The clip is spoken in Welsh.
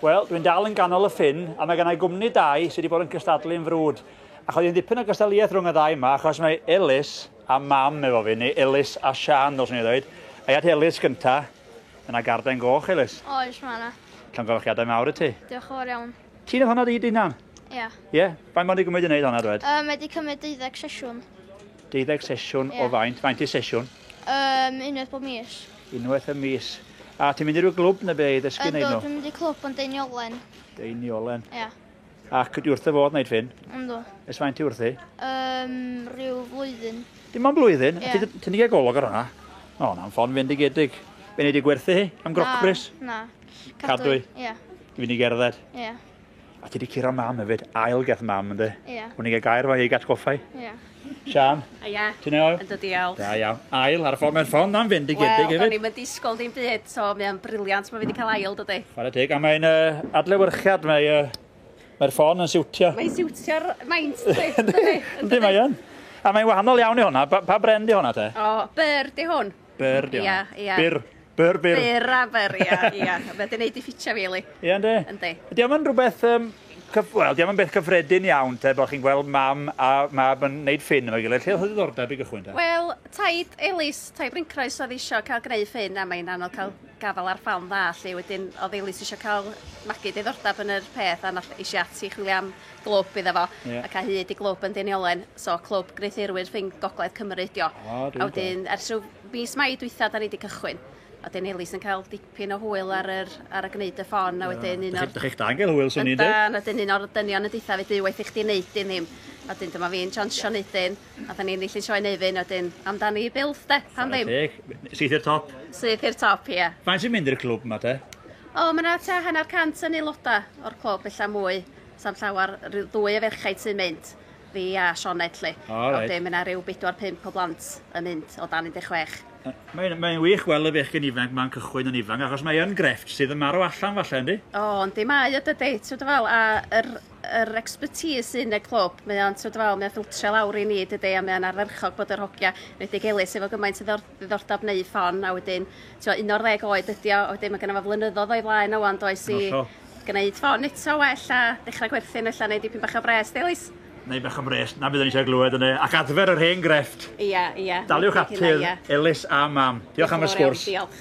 Wel, dwi'n dal yn ganol y ffin, a mae gennau gwmni dau sydd wedi bod yn cystadlu yn frwd. Ac oedd hi'n ddipyn o gystadleuaeth rhwng y ddau yma, achos mae Elis a mam efo fi, neu Elis a Sian, ddylswn i ddweud. A at Elis gynta, yna garden goch, Elis. Oes, mae yna. Llongyfarchiadau mawr i ti. Diolch yn fawr iawn. Ti'n oedd hwnna di hunan? Ie. Ie? Faint mae'n di gymryd i wneud hwnna, dwed? Mae wedi cymryd 12 sesiwn. 12 sesiwn o faint? Faint i sesiwn? Unwaith bob mis. Unwaith y mis. A ti'n mynd i ryw glwb neu be i ddysgu wneud nhw? Yndw, dwi'n mynd i clwb yn Deiniolen. Deiniolen. Ie. Ac ydy wrth y fodd wneud ffyn? Yndw. Ers faint ti wrthi? Rhyw flwyddyn. Dim ond blwyddyn? Ie. Yeah. Ti'n di gael golwg ar hwnna? O, na'n ffon fendigedig. Be nei di gwerthu hi? Am grocbris? Na, na. Cadw hi? Ie. Dwi'n mynd i gerdded? Ie. A ti di curo mam hefyd, ail geth mam yndi? Ie. Wwn i gael gair fo i gatgoffau. Ie. Sian? Ie. Ti'n iawn? Yndw, diolch. Da iawn. Ail ar y ffordd, mae'r ffordd na'n fendigedig Wel, hefyd. do'n i'm yn disgwyl dim byd, so mae o'n brilliant, mae fi wedi cael ail, dydy. Chwarae teg, a mae'n adlewyrchiad, mae, mae'r ffon yn siwtio. Mae'n siwtio'r maint, dydy. Yndi, Yndi, mae yn. A mae'n wahanol iawn i hwnna. Pa, pa bren di hwnna te? O, byr di hwn. Byr di hwnna. Ia, ia. Byr. Byr, byr. Byr a byr, ia, ia. Mae di wneud i ffitio fi, li. Ie, yndi? Yndi. Di o'm yn rhywbeth, wel, di o'm yn beth cyffredin iawn, te, bod chi'n gweld mam a mab yn neud ffyn efo'i gilydd. Lle oedd y diddordeb i gychwyn, te? Wel, taid Elis, taid Bryncroes oedd eisiau cael gwneud ffyn, a mae'n anodd cael gafael ar ffon dda, lle wedyn oedd Elis eisiau cael magu diddordeb yn yr peth, a nath eisiau ati chwilio am glwb iddo fo, Ie. a cael hyd i glwb yn Deiniolen, so clwb gwneuthurwyr ffyn Gogledd Cymru ydi o. O, dwi'n A wedyn, ers rhyw mis Mai dwytha, da ni wedi cychwyn. A wedyn Elis yn cael dipyn o hwyl ar, yr, ar y gwneud y ffon, a wedyn un o'r... Dych chi'ch dau'n gael hwyl, swn i'n dweud. Yndan, a wedyn un o'r dynion yn deutha fi, "Duw, waeth i chdi neud un ddim." A wedyn dyma fi'n chansio neud un, a da ni'n ennill yn Sioe Nefyn, a wedyn amdani Builth, de, pam ddim. Chwarae teg. Syth i'r top. Syth i'r top, ie. Faint sy'n mynd i'r clwb yma, te? O, mae yna tua 50 yn aelodau o'r clwb, ella mwy. Sa'm llawer, rhyw ddwy o ferchaid sy'n mynd, fi a Sioned, lly. O, reit. A wedyn mae yna rhyw 4-5 o blant yn mynd o dan 16. Mae'n mae wych gweld y bechgyn ifanc ma'n cychwyn yn ifanc, achos mae yn grefft sydd yn marw allan falle, yndi? O, yndi mae o dydy, ti'n gwbod fel, a yr, yr expertise sy'n y clwb, mae o'n, ti'n gwbod fel, mae o'n ffiltrio lawr i ni, dydy, a mae o'n ardderchog bod yr hogia, enwedig Elis efo gymaint o ddiddordeb neu ffon, a wedyn, ti'n gwbod, 11 oed ydi o, a wedyn mae gynno fo flynyddoedd o'i flaen o wan, does, i Hollol. gwneud ffon eto well, a dechrau gwerthu nhw ella, neu dipyn bach o bres, de, Elis? Neu bach o bres, na byddwn ni eisiau glywed yna, ac adfer yr hen grefft. Ia, ia. Daliwch ati, Ia. Elis a mam. Diolch am y Diolch yn fawr iawn, sgwrs. Diolch.